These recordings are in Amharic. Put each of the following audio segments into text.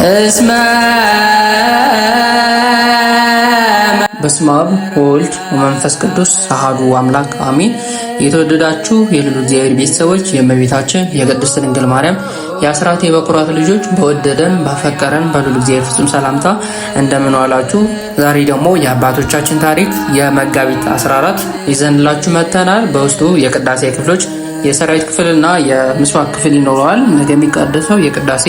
እስመ በስመ አብ ወወልድ ወመንፈስ ቅዱስ አሐዱ አምላክ አሜን። የተወደዳችሁ የልዑል እግዚአብሔር ቤተሰቦች፣ የእመቤታችን የቅድስት ድንግል ማርያም የአስራት የበኩራት ልጆች፣ በወደደን ባፈቀረን በልዑል እግዚአብሔር ፍጹም ሰላምታ እንደምን ዋላችሁ? ዛሬ ደግሞ የአባቶቻችን ታሪክ የመጋቢት 14 ይዘንላችሁ መጥተናል። በውስጡ የቅዳሴ ክፍሎች፣ የሰራዊት ክፍልና የምስዋክ ክፍል ይኖረዋል። ነገ የሚቀደሰው የቅዳሴ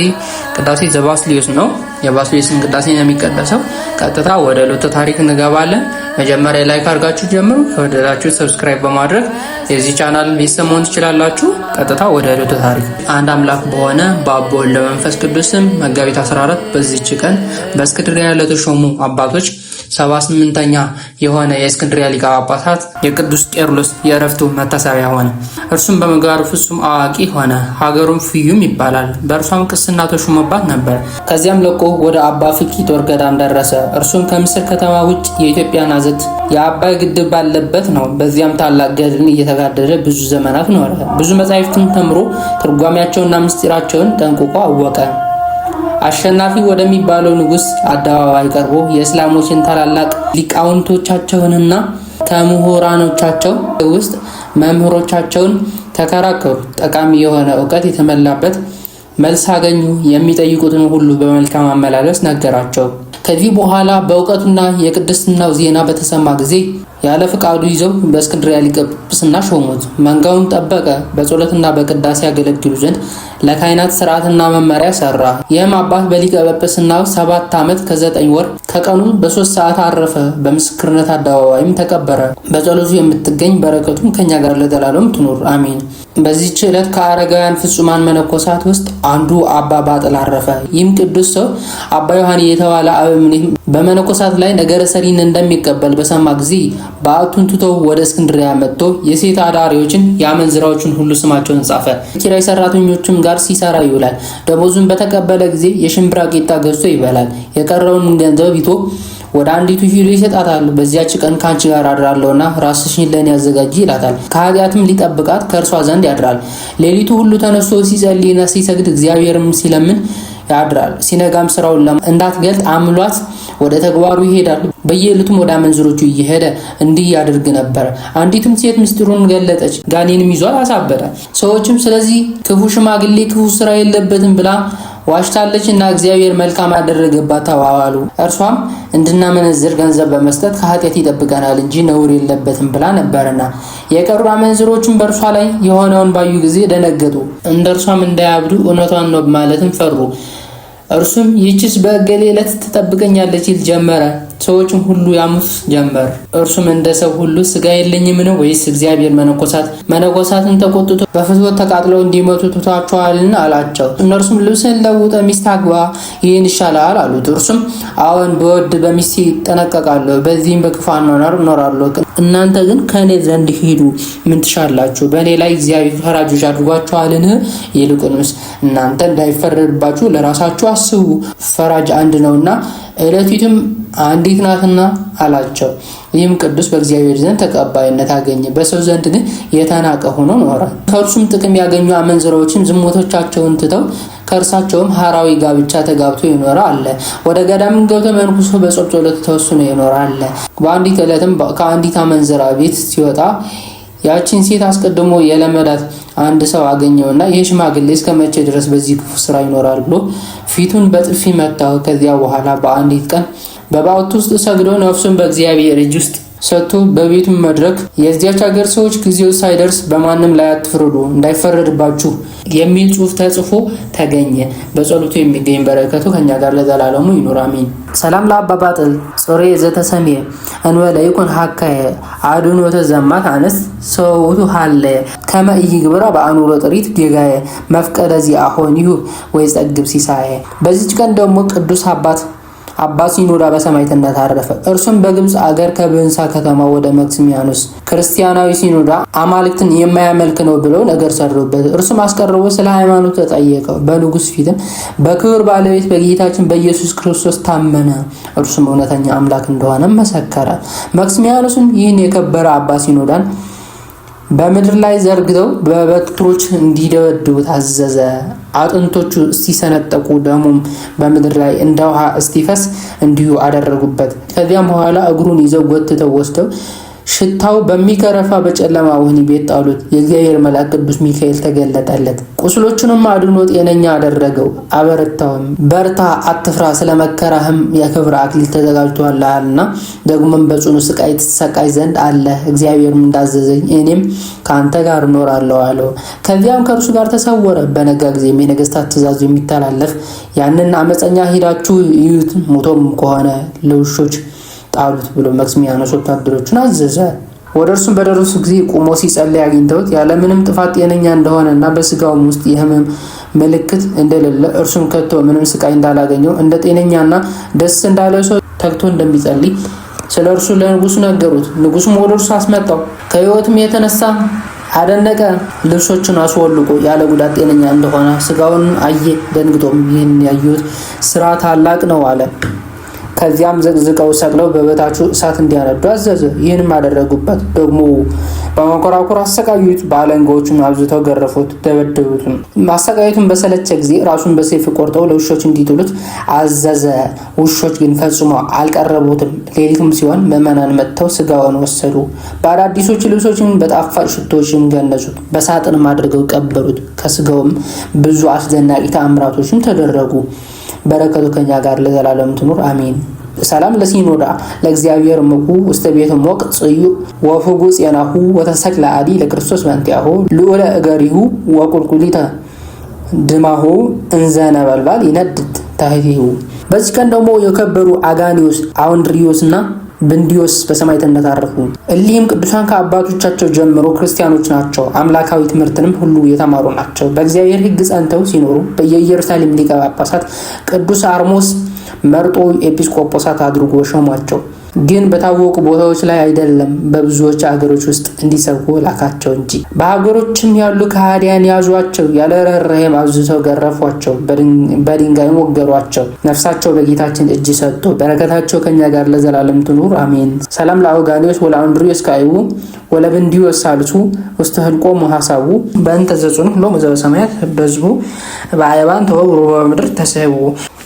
ቅዳሴ ዘባስልዮስ ነው። የባስልዮስን ቅዳሴ ነው የሚቀደሰው። ቀጥታ ወደ ዕለቱ ታሪክ እንገባለን። መጀመሪያ like አድርጋችሁ ጀምሩ። ከወደዳችሁ subscribe በማድረግ የዚህ ቻናል ቤተሰብ መሆን ትችላላችሁ። ቀጥታ ወደ ዕለቱ ታሪክ። አንድ አምላክ በሆነ በአብ በወልድ በመንፈስ ቅዱስም መጋቢት 14 በዚች ቀን በእስክንድርያ ለተሾሙ አባቶች 78ኛ የሆነ የእስክንድርያ ሊቀ ጳጳሳት የቅዱስ ቄርሎስ የእረፍቱ መታሰቢያ ሆነ። እርሱም በምግባሩ ፍጹም አዋቂ ሆነ። ሀገሩም ፍዩም ይባላል። በእርሷም ቅስና ተሾመባት ነበር። ከዚያም ለቆ ወደ አባ ፍቂጦር ገዳም ደረሰ። እርሱም ከምስር ከተማ ውጭ የኢትዮጵያ ናዝት የአባይ ግድብ ባለበት ነው። በዚያም ታላቅ ገድልን እየተጋደለ ብዙ ዘመናት ኖረ። ብዙ መጻሕፍትን ተምሮ ትርጓሜያቸውንና ምስጢራቸውን ጠንቅቆ አወቀ። አሸናፊ ወደሚባለው ንጉሥ አደባባይ ቀርቦ የእስላሞችን ታላላቅ ሊቃውንቶቻቸውንና ከምሁራኖቻቸው ውስጥ መምህሮቻቸውን ተከራከሩ። ጠቃሚ የሆነ እውቀት የተመላበት መልስ አገኙ። የሚጠይቁትን ሁሉ በመልካም አመላለስ ነገራቸው። ከዚህ በኋላ በእውቀቱና የቅድስናው ዜና በተሰማ ጊዜ ያለ ፍቃዱ ይዘው በእስክንድርያ ሊቀ ጵጵስና ሾሙት። መንጋውን ጠበቀ። በጸሎትና በቅዳሴ ያገለግሉ ዘንድ ለካህናት ስርዓትና መመሪያ ሰራ። ይህም አባት በሊቀ ጵጵስናው 7 ዓመት ከ9 ወር ከቀኑ በ3 ሰዓት አረፈ። በምስክርነት አደባባይም ተቀበረ። በጸሎቱ የምትገኝ በረከቱም ከኛ ጋር ለዘላለሙ ትኑር አሜን። በዚህች ዕለት ከአረጋውያን ፍጹማን መነኮሳት ውስጥ አንዱ አባ ባጥል አረፈ። ይህም ቅዱስ ሰው አባ ዮሐኒ የተባለ አበምኔት በመነኮሳት ላይ ነገረ ሰሪን እንደሚቀበል በሰማ ጊዜ በዓቱን ትቶ ወደ እስክንድሪያ መጥቶ የሴት አዳሪዎችን የአመንዝራዎችን ሁሉ ስማቸውን ጻፈ። ኪራይ ሰራተኞችም ጋር ሲሰራ ይውላል። ደሞዙን በተቀበለ ጊዜ የሽምብራ ቂጣ ገዝቶ ይበላል። የቀረውን ገንዘብ ይቶ ወደ አንዲቱ ሂዶ ይሰጣታል። በዚያች ቀን ከአንቺ ጋር አድራለሁና ራስሽን ለእኔ አዘጋጂ ይላታል። ከኃጢአትም ሊጠብቃት ከእርሷ ዘንድ ያድራል። ሌሊቱ ሁሉ ተነስቶ ሲጸልይና ሲሰግድ እግዚአብሔርም ሲለምን ያድራል። ሲነጋም ስራውን እንዳትገልጥ አምሏት ወደ ተግባሩ ይሄዳል። በየዕለቱም ወደ አመንዝሮቹ እየሄደ እንዲህ ያደርግ ነበር። አንዲትም ሴት ምስጢሩን ገለጠች፣ ጋኔንም ይዟት አሳበዳት። ሰዎችም ስለዚህ ክፉ ሽማግሌ ክፉ ስራ የለበትም ብላ ዋሽታለች እና እግዚአብሔር መልካም አደረገባት ተባባሉ። እርሷም እንድናመነዝር ገንዘብ በመስጠት ከኃጢአት ይጠብቀናል እንጂ ነውር የለበትም ብላ ነበርና። የቀሩ አመንዝሮችን በእርሷ ላይ የሆነውን ባዩ ጊዜ ደነገጡ። እንደ እርሷም እንዳያብዱ እውነቷን ነው ማለትም ፈሩ። እርሱም ይህችስ በእገሌ ዕለት ትጠብቀኛለች ይል ጀመረ። ሰዎችም ሁሉ ያሙት ጀመር። እርሱም እንደ ሰው ሁሉ ስጋ የለኝምን? ወይስ እግዚአብሔር መነኮሳትን ተቆጥቶ በፍትወት ተቃጥለው እንዲመቱ ትቷቸዋልን? አላቸው። እነርሱም ልብስን ለውጠ ሚስት አግባ፣ ይህን ይሻላል አሉት። እርሱም አዎን ብወድ በሚስቴ ይጠነቀቃለሁ፣ በዚህም በክፉ አኗኗር እኖራለሁ። እናንተ ግን ከእኔ ዘንድ ሂዱ፣ ምን ትሻላችሁ? በእኔ ላይ እግዚአብሔር ፈራጆች አድርጓችኋልን? ይልቁንስ እናንተ እንዳይፈረድባችሁ ለራሳችሁ አስቡ። ፈራጅ አንድ ነውና ዕለቲቱም አንዲት ናትና አላቸው። ይህም ቅዱስ በእግዚአብሔር ዘንድ ተቀባይነት አገኘ፣ በሰው ዘንድ ግን የተናቀ ሆኖ ኖረ። ከእርሱም ጥቅም ያገኙ አመንዝራዎችም ዝሙቶቻቸውን ትተው ከእርሳቸውም ሐራዊ ጋብቻ ተጋብቶ ይኖረ አለ። ወደ ገዳም ገብቶ መንኩሶ በጾም ጸሎት ተወስኖ ይኖረ አለ። በአንዲት ዕለትም ከአንዲት አመንዝራ ቤት ሲወጣ ያቺን ሴት አስቀድሞ የለመዳት አንድ ሰው አገኘውና ይህ ሽማግሌ እስከ መቼ ድረስ በዚህ ክፉ ስራ ይኖራል ብሎ ፊቱን በጥፊ መታው። ከዚያ በኋላ በአንዲት ቀን በበዓቱ ውስጥ ሰግዶ ነፍሱን በእግዚአብሔር እጅ ውስጥ ሰጥቶ በቤቱ መድረክ የዚያች ሀገር ሰዎች ጊዜው ሳይደርስ በማንም ላይ አትፍረዱ እንዳይፈረድባችሁ የሚል ጽሑፍ ተጽፎ ተገኘ። በጸሎቱ የሚገኝ በረከቱ ከኛ ጋር ለዘላለሙ ይኑር አሜን። ሰላም ለአባ ባጥል ጾሬ ዘተሰሜ እንበለ ይኩን ሀካየ አድኖተ ዘማት አነስ ሰውቱ ሃለየ ከመ ኢይግብራ በአኑሮ ጥሪት ጌጋየ መፍቀደ ዚአሆን ይሁ ወይ ጸግብ ሲሳየ። በዚች ቀን ደግሞ ቅዱስ አባት አባ ሲኖዳ በሰማዕትነት አረፈ። እርሱም በግብፅ አገር ከብህንሳ ከተማ ወደ መክስሚያኖስ ክርስቲያናዊ ሲኖዳ አማልክትን የማያመልክ ነው ብለው ነገር ሰሩበት። እርሱም አስቀርቦ ስለ ሃይማኖት ተጠየቀው። በንጉሥ ፊትም በክብር ባለቤት በጌታችን በኢየሱስ ክርስቶስ ታመነ። እርሱም እውነተኛ አምላክ እንደሆነ መሰከረ። መክስሚያኖስም ይህን የከበረ አባ ሲኖዳን በምድር ላይ ዘርግተው በበትሮች እንዲደበድቡ ታዘዘ። አጥንቶቹ እስቲሰነጠቁ ደሙም በምድር ላይ እንደ ውሃ እስቲፈስ እንዲሁ አደረጉበት። ከዚያም በኋላ እግሩን ይዘው ጎትተው ወስደው ሽታው በሚከረፋ በጨለማ ወህኒ ቤት ጣሉት። የእግዚአብሔር መልአክ ቅዱስ ሚካኤል ተገለጠለት፣ ቁስሎቹንም አድኖ ጤነኛ አደረገው፣ አበረታውም። በርታ፣ አትፍራ፣ ስለ መከራህም የክብር አክሊል ተዘጋጅቶልሃልና ደግሞም በጽኑ ስቃይ ትሰቃይ ዘንድ አለ። እግዚአብሔርም እንዳዘዘኝ እኔም ከአንተ ጋር እኖራለሁ አለው። ከዚያም ከእርሱ ጋር ተሰወረ። በነጋ ጊዜም የነገስታት ትእዛዙ የሚተላለፍ ያንን አመፀኛ ሂዳችሁ እዩት፣ ሞቶም ከሆነ ለውሾች ጣሉት ብሎ መክስሚያኖስ ወታደሮቹን አዘዘ። ወደ እርሱም በደረሱ ጊዜ ቆሞ ሲጸልይ አግኝተውት ያለምንም ጥፋት ጤነኛ እንደሆነ እና በስጋውም ውስጥ የሕመም ምልክት እንደሌለ እርሱም ከቶ ምንም ስቃይ እንዳላገኘው እንደ ጤነኛና ደስ እንዳለ ሰው ተግቶ እንደሚጸልይ ስለ እርሱ ለንጉሱ ነገሩት። ንጉሱም ወደ እርሱ አስመጣው። ከሕይወቱም የተነሳ አደነቀ። ልብሶቹን አስወልቆ ያለ ጉዳት ጤነኛ እንደሆነ ስጋውን አየ። ደንግጦም ይህን ያየሁት ስራ ታላቅ ነው አለ። ከዚያም ዘቅዝቀው ሰቅለው በበታቹ እሳት እንዲያነዱ አዘዘ። ይህንም አደረጉበት። ደግሞ በመንኮራኩር አሰቃዩት። በአለንጋዎቹም አብዝተው ገረፉት፣ ደበደቡትም። ማሰቃየቱን በሰለቸ ጊዜ ራሱን በሰይፍ ቆርጠው ለውሾች እንዲጥሉት አዘዘ። ውሾች ግን ፈጽሞ አልቀረቡትም። ሌሊትም ሲሆን ምዕመናን መጥተው ስጋውን ወሰዱ። በአዳዲሶች ልብሶችን በጣፋጭ ሽቶዎችም ገነዙት። በሳጥንም አድርገው ቀበሩት። ከስጋውም ብዙ አስደናቂ ተአምራቶችም ተደረጉ። በረከቱ ከኛ ጋር ለዘላለም ትኑር አሜን። ሰላም ለሲኖዳ ለእግዚአብሔር ምኩ ውስተ ቤተ ሞቅ ጽዩ ወፍጉ ጼናሁ ወተሰቅለ አዲ ለክርስቶስ መንቲያሁ ልዑለ እገሪሁ ወቁልቁሊተ ድማሁ እንዘ ነበልባል ይነድድ ታሕቲሁ። በዚህ ቀን ደግሞ የከበሩ አጋኒዮስ፣ አውንድሪዮስ እና ብንዲዮስ በሰማዕትነት አረፉ። እሊህም ቅዱሳን ከአባቶቻቸው ጀምሮ ክርስቲያኖች ናቸው። አምላካዊ ትምህርትንም ሁሉ የተማሩ ናቸው። በእግዚአብሔር ሕግ ጸንተው ሲኖሩ የኢየሩሳሌም ሊቀ ጳጳሳት ቅዱስ አርሞስ መርጦ ኤጲስቆጶሳት አድርጎ ሾሟቸው። ግን በታወቁ ቦታዎች ላይ አይደለም፣ በብዙዎች አገሮች ውስጥ እንዲሰብኩ ላካቸው እንጂ። በሀገሮችም ያሉ ከሃዲያን ያዟቸው፣ ያለ ርኅራኄም አብዝተው ገረፏቸው፣ በድንጋይም ወገሯቸው። ነፍሳቸው በጌታችን እጅ ሰጥቶ በረከታቸው ከኛ ጋር ለዘላለም ትኑር አሜን። ሰላም ለአውጋኒዎስ ወለአንድሪዎስ ካይቡ ወለብንዲዮስ ሳልሱ ውስተ ህልቆሙ ሀሳቡ በእንተ ዘጽኑዕ ሎሙ ዘበሰማያት በዝቡ በአይባን ተወግሮ በምድር ተስሕቡ።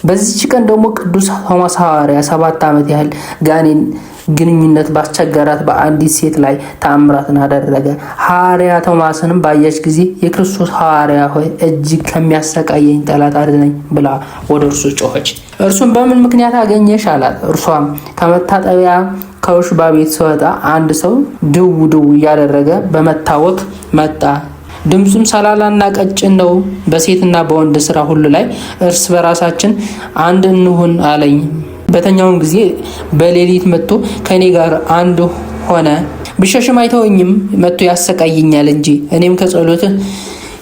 በዚች ቀን ደግሞ ቅዱስ ቶማስ ሐዋርያ 7 ዓመት ያህል ጋኔን ግንኙነት ባስቸገራት በአንዲት ሴት ላይ ተአምራትን አደረገ። ሐዋርያ ቶማስንም ባየች ጊዜ የክርስቶስ ሐዋርያ ሆይ እጅግ ከሚያሰቃየኝ ጠላት አድነኝ ብላ ወደ እርሱ ጮኸች። እርሱም በምን ምክንያት አገኘሽ አላት። እርሷም ከመታጠቢያ ከውሽባ ቤት ስወጣ አንድ ሰው ድው ድው እያደረገ በመታወክ መጣ። ድምፁም ሰላላና ቀጭን ነው። በሴትና በወንድ ስራ ሁሉ ላይ እርስ በራሳችን አንድ እንሁን አለኝ። በተኛውን ጊዜ በሌሊት መጥቶ ከእኔ ጋር አንድ ሆነ። ብሸሽም አይተወኝም፣ መጥቶ ያሰቃየኛል እንጂ። እኔም ከጸሎትህ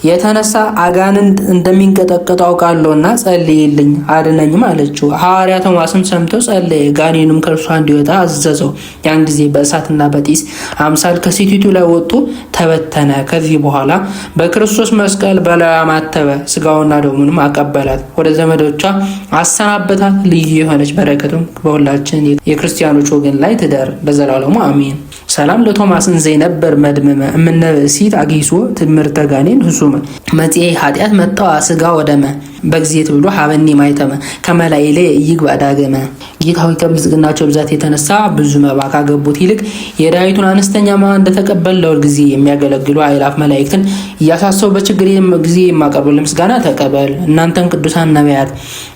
የተነሳ አጋንንት እንደሚንቀጠቀጡ አውቃለሁና ጸልይልኝ አድነኝም አለችው። ሐዋርያ ቶማስም ሰምቶ ጸለየ፣ ጋኔኑም ከእርሷ እንዲወጣ አዘዘው። ያን ጊዜ በእሳትና በጢስ አምሳል ከሴቲቱ ላይ ወጥቶ ተበተነ። ከዚህ በኋላ በክርስቶስ መስቀል በላዩ አማተበ፣ ስጋውና ደሙንም አቀበላት፣ ወደ ዘመዶቿ አሰናበታት። ልዩ የሆነች በረከቱም በሁላችን የክርስቲያኖች ወገን ላይ ትደር ለዘላለሙ አሜን። ሰላም ለቶማስ እንዘ ነበር መድመመ እምነበሲት አጊሶ ትምህርተ ጋኔን ህሱመ መጽሔ ኃጢአት መጣዋ ስጋ ወደመ በጊዜ ብሎ ሀበኒ ማይተመ ከመላይሌ ይግባ ዳገመ። ጌታ ሆይ ከብልጽግናቸው ብዛት የተነሳ ብዙ መባ ካገቡት ይልቅ የዳዊቱን አነስተኛ መባ እንደተቀበል ለሁል ጊዜ የሚያገለግሉ አእላፍ መላእክትን እያሳሰቡ በችግር ጊዜ የማቀርበው ምስጋና ተቀበል። እናንተም ቅዱሳን ነቢያት፣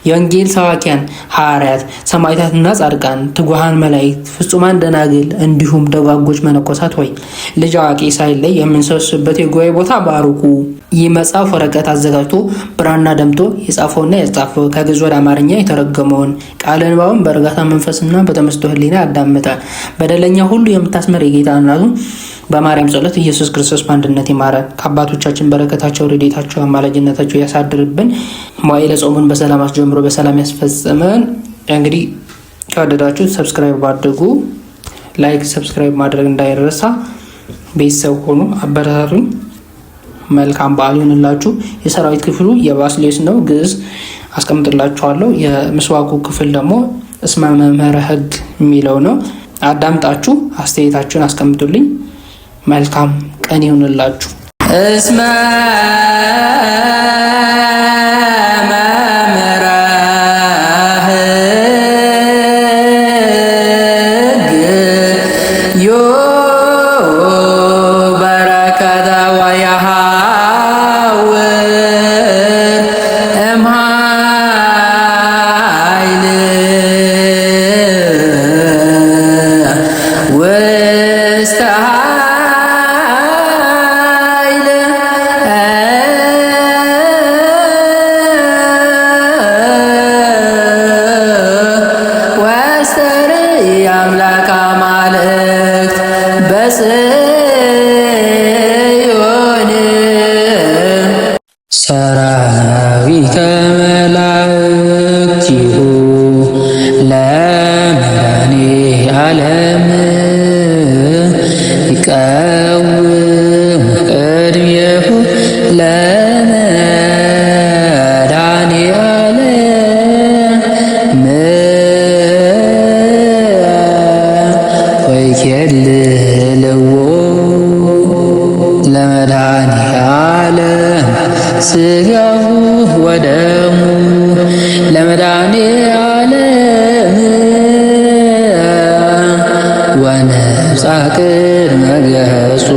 የወንጌል ሰባኪያን ሐዋርያት፣ ሰማዕታትና ጻድቃን፣ ትጉሃን መላእክት፣ ፍጹማን ደናግል፣ እንዲሁም ደጋጎች መነኮሳት ሆይ ልጅ አዋቂ ሳይለይ የምንሰበስብበት የጉባኤ ቦታ ባርኩ። ይህ መጽሐፍ ወረቀት አዘጋጅቶ ብራና ደምጦ የጻፈውና ያጻፈው ከግዕዝ ወደ አማርኛ የተረገመውን ቃለ ንባቡን በእርጋታ መንፈስና በተመስጦ ሕሊና ያዳምጣል። በደለኛ ሁሉ የምታስምር የጌታ እናቱ በማርያም ጸሎት ኢየሱስ ክርስቶስ በአንድነት ይማረን። ከአባቶቻችን በረከታቸው፣ ረድኤታቸው፣ አማላጅነታቸው ያሳድርብን። መዋዕለ ጾሙን በሰላም አስጀምሮ በሰላም ያስፈጽመን። እንግዲህ ከወደዳችሁ subscribe አድርጉ። like subscribe ማድረግ እንዳይረሳ። ቤተሰብ ሆኑ፣ አበረታቱኝ። መልካም በዓል ይሁንላችሁ። የሰራዊት ክፍሉ የባስሌስ ነው፣ ግዕዝ አስቀምጥላችኋለሁ። የምስዋቁ ክፍል ደግሞ እስመ መምህረ ሕግ የሚለው ነው። አዳምጣችሁ አስተያየታችሁን አስቀምጡልኝ። መልካም ቀን። ቀን ይሁንላችሁ። እስመ ሰራዊተ መላእክቲሁ ለመድኃኔዓለም ይቀውም ቅድሜሁ ለመድኃኔዓለም ወይኬልልዎ ለመድኃኔዓለም ስጋሁ ወደሙ ለመድኃኔዓለም ወነብሳ ቅድመ ገጹ።